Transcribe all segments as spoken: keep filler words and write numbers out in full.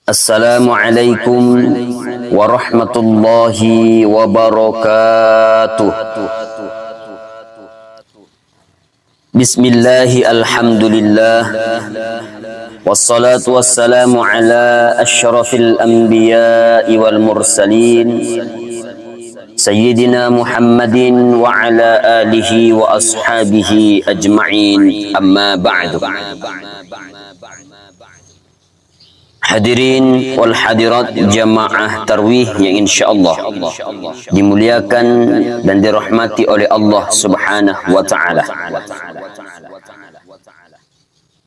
Assalamualaikum warahmatullahi wabarakatuh. Bismillah, alhamdulillah. Wassalatu wassalamu ala asyrafil anbiya'i wal mursalin, Sayyidina Muhammadin wa ala alihi wa ashabihi ajma'in. Amma ba'du. Hadirin wal hadirat jamaah tarwih yang insyaallah dimuliakan dan dirahmati oleh Allah Subhanahu wa taala.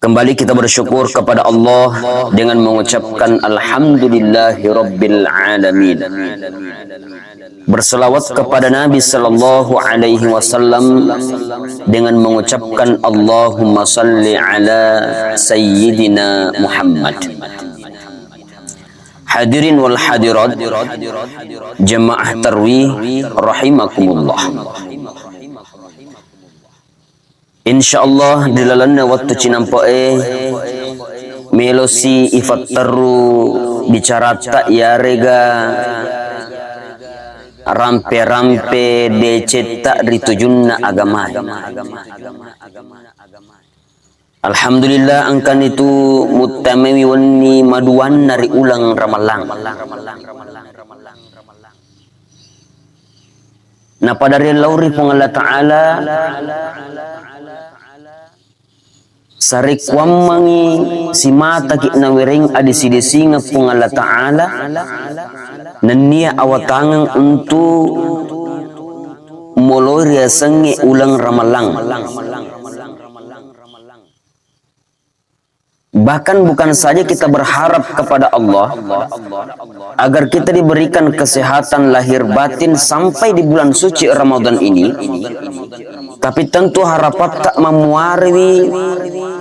Kembali kita bersyukur kepada Allah dengan mengucapkan alhamdulillahi rabbil alamin. Berselawat kepada Nabi sallallahu alaihi wasallam dengan mengucapkan Allahumma salli ala sayyidina Muhammad. Hadirin wal hadirat, jamaah tarwih rahimakumullah. Insyaallah, di lalenna wettu cinampe'e, melosi ifatterru bicarata iyarega rampe-rampe decetta ri tujunna agamae. Alhamdulillah, engkanitu muttamaiwi wenni maduanna ri uleng Ramallang. Napada ri lauri Puang Allah Ta'ala, sarekkuammengi simataki nawereng adisi-disingeng Puang Allah Ta'ala, nennia awatangeng untu moloi riasengnge uleng Ramallang. Bahkan bukan saja kita berharap kepada Allah agar kita diberikan kesehatan lahir batin sampai di bulan suci Ramadan ini, tapi tentu harapatta mammuarewi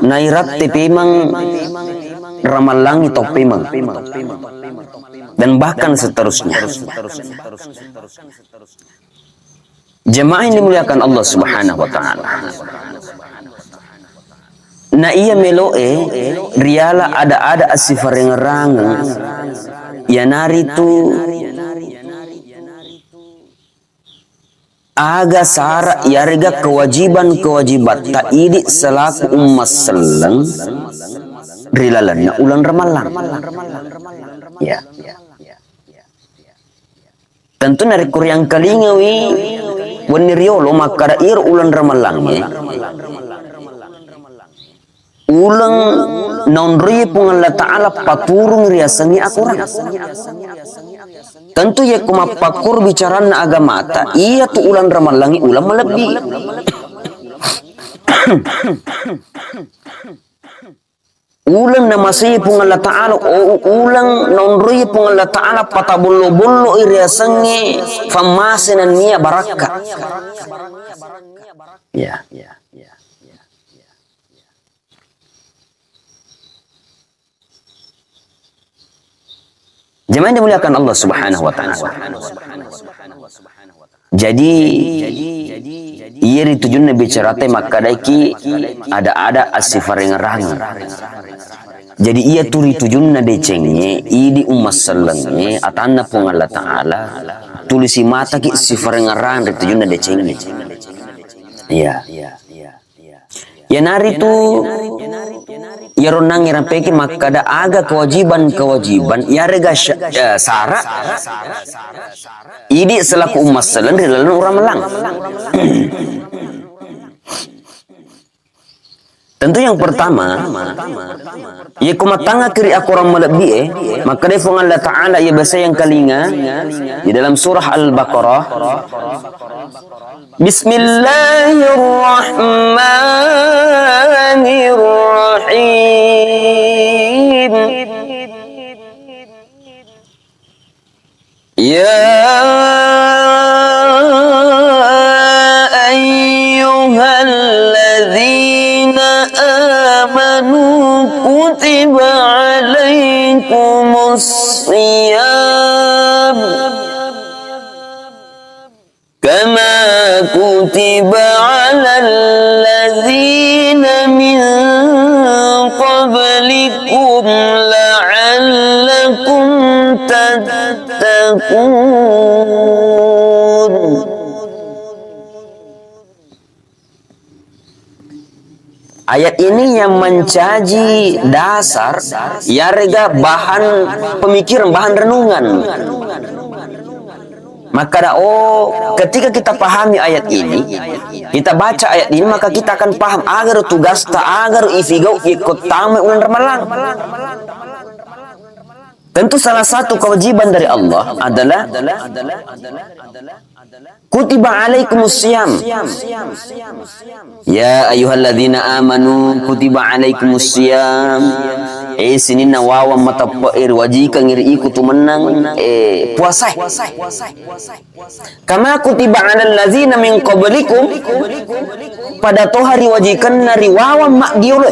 nairatte pemeng Ramallangi tau pemeng, dan bahkan seterusnya. Jemaah yang dimuliakan Allah Subhanahu wa Ta'ala. Na iya melo'e riala ada-ada assifarengerangeng, iyanaritu aga sara iyarega kewajiban-kewajibatta idi selaku umma selleng ri lalenna uleng Ramallang. Ya. Tentu narekko riangkalingawi wenni riolo makkada iyaro uleng Ramallangnge, uleng naonroi Puang Allah Ta'ala paturung riasengnge akorang. Tentu yekko mappakkoro bicaranna agamata, iyatu uleng Ramallangnge uleng malebbi. Uleng namasei Puang Allah Ta'ala, o-, uleng naonroi Puang Allah Ta'ala, patabollo-bolloi riasengnge fammase nennia barakka. Ya. Jemaah yang dimuliakan Allah Subhanahu wa Ta'ala. Jadi, iya ritujunna bicarata makkadaiki ada-ada assifarengerang. Jadi, iya tu ritujunna decengnge, idi umma sellengnge, atanna Puang Allah Ta'ala, tulisi mataki sifarengerang ritujunna decengnge. Iya. Iyanaritu iyaro nangnge rampeki makkada aga kewajiban-kewajiban iyarega sya-, eh, sara idi selaku umma selleng ri laleng ura mellang. Tentu yang pertama, yekko mattangngaki ri akorang malebbi e, makkeda Puang Allah Ta'ala iya biasa yang kalinga di dalam surah Al-Baqarah, Bismillahirrahmanirrahim. يا أيها الذين آمنوا كتب عليكم الصيام كما كتب على الذين من قبلكم لعلكم تتقون. Ayat ini yang mencaji dasar, yarega bahan pemikiran, bahan renungan. Makkada, oh, ketika kita pahami ayat ini, kita baca ayat ini, maka kita akan paham agaro tugasta, agaro ifigau, ikut tama ulun ramalang. Tentu salah satu kewajiban dari Allah adalah kutiba alaikumus siyam. Ya ayyuhalladzina amanu kutiba alaikumus siyam. Eh, sininna wawang mateppe'e, riwajikangngi ri iko tu mennang, eh, puasae. Kama kutiba alal ladzina min qablikum, pada toha riwajikanna ri wawang maddioloe.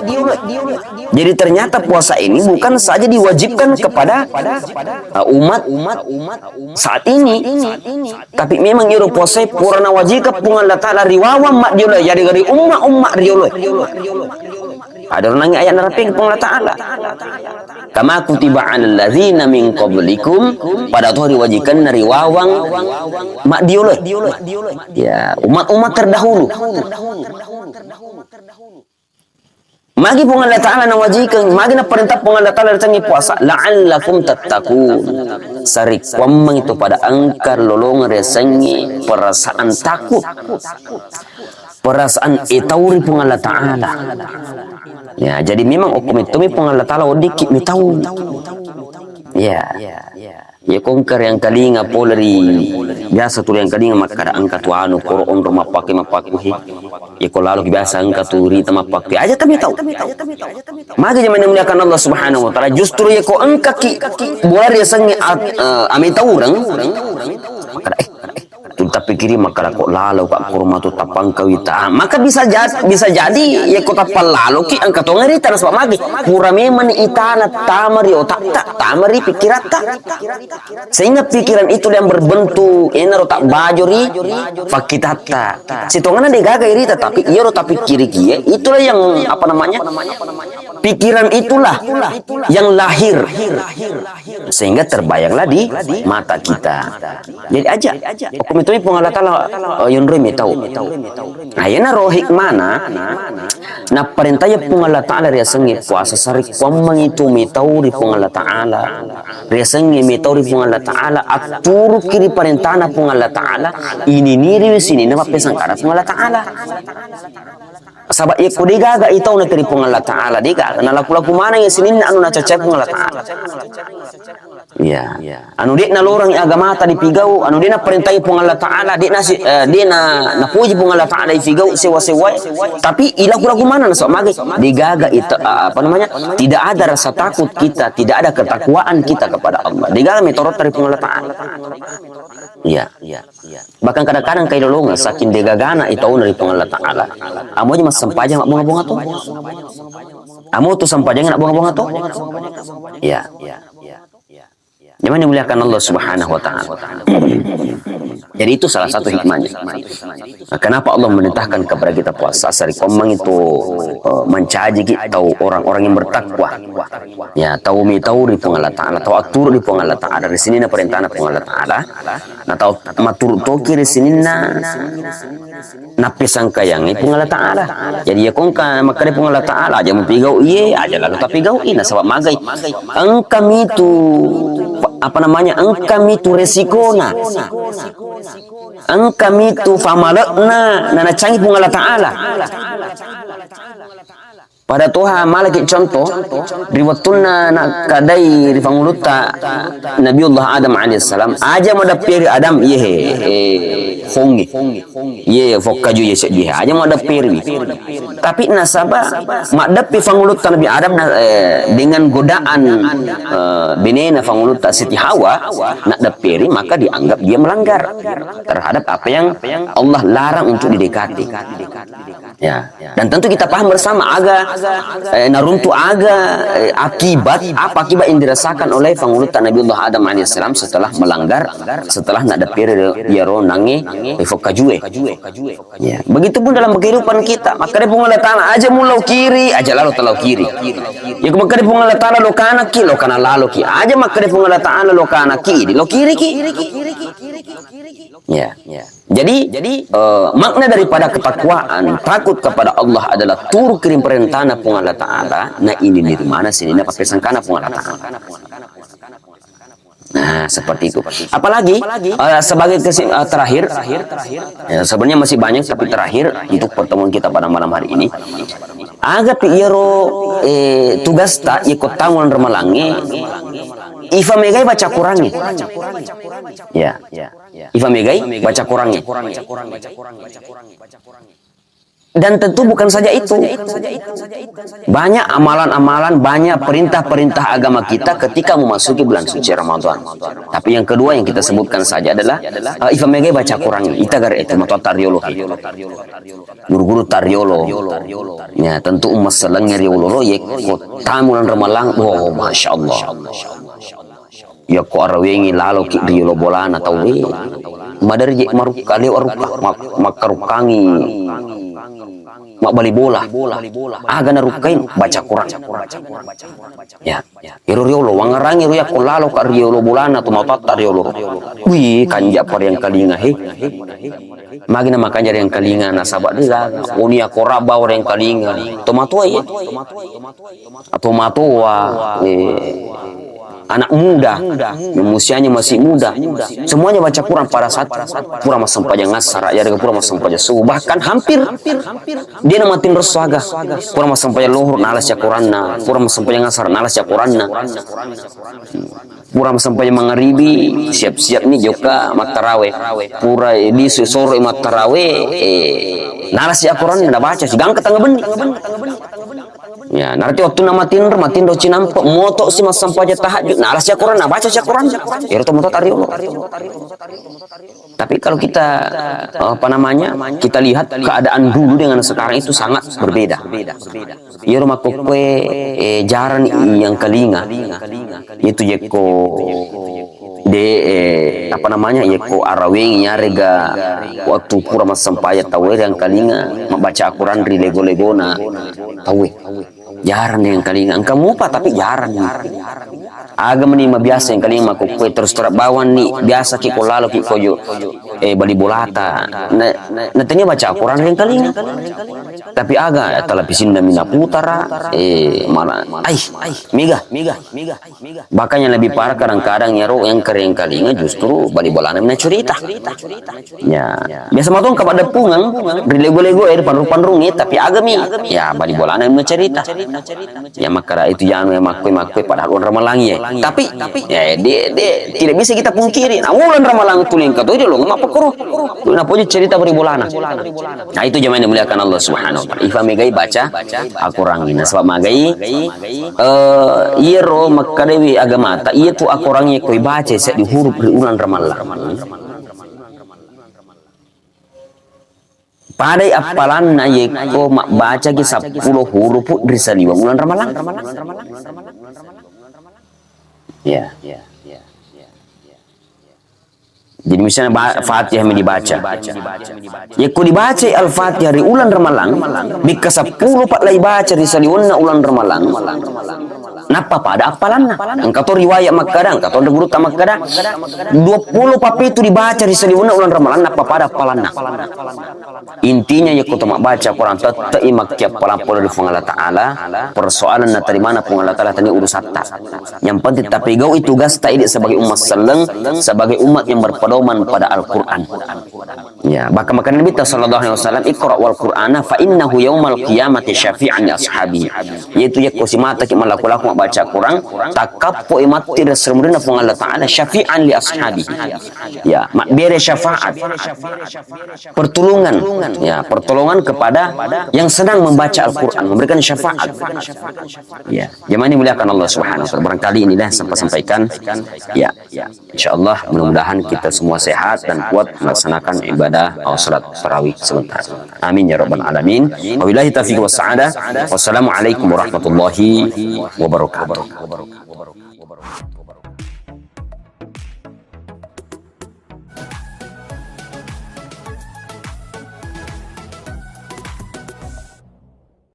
Jadi ternyata puasa ini bukan saja diwajibkan kepada, uh, umat saat ini, tapi memang iyaro puasae pura nawajikang Puang Allah Ta'ala ri wawang maddioloe, jadi ri umma-umma rioloe. Ada orang nangis ayat narapeng Puang Allah Ta'ala. Kama kutiba alal ladzina min qablikum, pada toha riwajikanna ri wawang maddioloe. Ya, umat-umat terdahulu. Magi Puang Allah Ta'ala nawajikeng, magi naparentah Puang Allah Ta'ala riasengnge puasa, la'allakum tattaqun. Sarekkuammengngi tu pada engka lolongeng riasengnge perasaan takut. Perasaan itau ri Puang Allah Ta'ala. Ya, jadi memang okko mettomi Puang Allah Ta'ala weddikki mitau. Ya. Iya ko engka riangkalinga pole ri, biasa tu riangkalinga makkada engka tu anu, koro onro mappakke-mappakke he. Iya ko laloki biasa engka tu rita mappakke. Aja kami tau. Magi jamai namuliakan Allah Subhanahu wa Ta'ala, justru iya ko engkaki bola riasengnge at-, eh, amitaureng, makkada, eh, tu tapikkiri makkada ko lalo ka kurma tu tapangkawi ta. Maka bisa ja-, bisa jadi iya ko tappa laloki engka tongeng rita nasaba magi. Pura memang itana tama ri otakta, tama ri pikkiratta. Sehingga pikiran itulah yang berbentuk, enaro tabbajo ri pakkitatta. Sitongenna degaga irita, tapi iyaro tapikkirikie, itulah yang, apa namanya, pikiran itulah yang lahir. Sehingga terbayanglah di mata kita. Jadi aja, okko metoi Puang Allah Ta'ala, eh, yonroi metau. Nah, iyanaro hikmana, napparentaya Puang Allah Ta'ala riasengnge puasa, sarekkuammengngi tu metau ri Puang Allah Ta'ala. Riasengnge metau ri Puang Allah Ta'ala, atturuki ri parentana Puang Allah Ta'ala, ininiriwi sininna mappesangkara Puang Allah Ta'ala. Saba iya ko degaga itau na ri Puang Allah Ta'ala, degaga nalaku-laku maneng sininna anu nacacai Puang Allah Ta'ala. Iya. Anu de nalorang agamata dipigau, anu de naparentai Puang Allah Ta'ala, de nasi-, eh, de na-, napuji Puang Allah Ta'ala ipigau sewa-sewa. Tapi ilaku-laku maneng nasaba magi degaga ita, apa namanya, tidak ada rasa takut kita, tidak ada ketakwaan kita kepada Allah. Degaga metorotta ri Puang Allah Ta'ala. Iya. Bahkan kadang-kadang kailolongeng saking degagana itauna ri Puang Allah Ta'ala. Amo aja massempajang mabbonga-bonga to. Amo tu sempajang nak bonga-bonga to. Iya. Jadi dimuliakan Allah Subhanahu wa Ta'ala. Jadi itu salah satu hikmahnya. Nah, kenapa Allah memerintahkan kepada kita puasa? Sarekkuammengngi tu, eh, mancaji ki tau orang-orang yang bertakwa. Ya, tau metau ri Puang Allah Ta'ala, tau atturu ri Puang Allah Ta'ala, ri sininna parentana Puang Allah Ta'ala. Nah, tau matturu toki ri sininna nappesangkayangngi Puang Allah Ta'ala. Jadi iya ko engka makkeda Puang Allah Ta'ala, aja mupigau iye, aja lalo tapigau i, nasaba magai. Engka mitu, apa namanya, engka mitu resikona. Engka mitu famalekna nanacangi Puang Allah Ta'ala. Pada toha malaki contoh, ri wettunna nakkadai ri fangulutta Nabiullah Adam alaihissalam, aja madappi ri Adam, iye he, eh, fongi. Iye, fokkaju iye seddi he, aja madappi ri. Tapi nasaba maddappi fangulutta Nabi Adam na-, eh, dengan godaan, eh, benena fangulutta Siti Hawa, naddappi ri, maka dianggap dia melanggar terhadap apa yang Allah larang untuk didekati. Ya. Dan tentu kita paham bersama, aga eh, naruntu aga, eh, akibat, apa akibat yang dirasakan oleh pangulutta Nabiullah Adam alaihissalam setelah melanggar, setelah naddappere iyaro nange, eh, fokkajue. Ya, begitupun dalam kehidupan kita. Makkeda Puang Allah Ta'ala, aja mulao kiri, aja lalo talao kiri. Ya, makkeda Puang Allah Ta'ala, lokana ki, lokana lalo ki. Aja makkeda Puang Allah Ta'ala, lokana ki, di lo kiri ki. Ya. Jadi, eh, makna daripada ketakwaan, takut kepada Allah adalah turu kiring perintahna Puang Allah Ta'ala, na ini nirmana sininna pappesangkana Puang Allah Ta'ala. Nah, seperti itu. Apalagi, eh, sebagai kesi-, eh, terakhir, ya, sebenarnya masih banyak, tapi terakhir untuk pertemuan kita pada malam hari ini. Aga pi iyaro, eh, tugasta, iko tamu ramalangnge, ifa megai baca Qurangnge. Ya. Ifa megai baca Qurangnge. Dan tentu bukan saja itu. Banyak amalan-amalan, banyak perintah-perintah agama kita ketika memasuki bulan suci Ramadan. Tapi yang kedua yang kita sebutkan saja adalah, eh, ifa megai baca Qurangnge. Ita gare itu matoatta riolo. Guru-guru tariolo. Ya, tentu umma selleng riolo ro, ye, ko tamu ramalang, oh, masya Allah. Yakko arawengi laloki ri yolo bolana tauwe. Maderri je marukka, leo arukka, mak-, makkarukkangi mabbali bola. Aga narukkai, baca Quran. Ya. Ero riolo, wangarangi ro yakko laloka ri yolo bolana tu matoatta riolo. Wih, kanja pa riangkalinga, he. Magi na makanja riangkalinga, nasaba de gaga. Oni yakko rabba riangkalinga. Tomatoa, ya. Atau matoa, eh, anak muda, yang usianya masih muda, semuanya baca Quran pada saat pura massempajang asar, ya, pura massempajang subuh, bahkan hampir dia namatin resso aga, pura massempajang lohor, nalasi Quranna, pura massempajang asar, nalasi Quranna, pura massempajang mangaribi, siap-siap ni jokka mattarawe, pura lisu soro mattarawe, eh, nalasi Quranna, nabaca, sigangka tengah benni. Ya, narti wettunna matinro, matinro cinampe, moto si massempajang tahajud, nalasi Quran, nabaca si Quran. Ero to moto tariolo. Tapi kalau kita, apa namanya, kita lihat keadaan dulu dengan sekarang itu sangat berbeda. Iyaro makkokkoe, eh, jarang yang kelinga. Itu jekko de, eh, apa namanya, yekko arawengi yarega waktu pura massempajang tauwe riangkalinga mabbaca Quran ri lego-legona tauwe. Jarang riangkalinga. Engka mupa tapi jarang. Aga meni mabiasa yang kalinga makkokkoe terus terang bawang ni biasa ki ko lalo ki kojo, eh, bali bolata. Na, na tania baca Quran riangkalinga. Tapi aga televisinna mina putara, eh, malah, ai, mega. Bahkan yang lebih parah kadang-kadang iyaro yang kering kalinga justru bali bolana mina cerita. Ya, biasa matong kapaddeppungeng ri lego-lego e, panrung-panrung e, tapi agami ya bali bolana mina cerita. Ya makkada itu janu ya makkoi-makkoi padahal onrong malangi ya. Tapi ya de, de, tidak bisa kita pungkiri. Nah, uleng ramalang tuling kato jolo mappakoro. Napoji cerita bali bolana. Nah, itu jamaah yang dimuliakan Allah Subhanahu wa Ta'ala. Ifa megai baca Al-Quran. Nasaba magai, eh, iyaro makkadewi agamata, iya tu Al-Quran iya koi baca seddi huruf ri uleng ramalang. Padai appalanna yekko mabbacaki seppulo huruf ri saliweng uleng ramalang. Ya. Jadi misalnya ba-, Fatihah mi dibaca. Yekko dibaca Al-Fatihah ri uleng ramalang, bikka seppulo pa laibaca ri saliwenna uleng ramalang. Nappa pada appalanna. Engka to riwayat makkada, engka to gurutta makkada, dua puluh pa pitu dibaca ri saliwenna uleng ramalang, nappa pada appalanna. Intinya, yekko to mabbaca Quran, tette'i makkiappalang pole ri Puang Allah Ta'ala, persoalan naterimana Puang Allah Ta'ala tania urusatta. Yang penting tapegau'i tugasta idi sebagai umat selleng, sebagai umat yang berpedoman pada Al-Quran. Ya, bahkan makkada Nabi sallallahu alaihi wasallam, "Iqra wal Qur'ana fa innahu yaumal qiyamati syafi'an li ashabi." Yaitu yekko simataki malaku-laku mabbaca Quran, takkappo i matti ri saliwenna Puang Allah Ta'ala syafi'an li ashabi. Ya, mabbere syafaat. Pertolongan, ya, pertolongan kepada yang sedang membaca Al-Quran, memberikan syafaat. Ya, jamaah yang dimuliakan Allah Subhanahu wa Ta'ala. Barangkali inilah yang saya sampaikan. Ya, insyaallah mudah-mudahan kita semua sehat dan kuat melaksanakan ibadah. ada, uh, salat tarawih sebentar. Amin ya rabbal alamin. Wabillahi taufiq was sa'adah. Wassalamualaikum warahmatullahi wabarakatuh.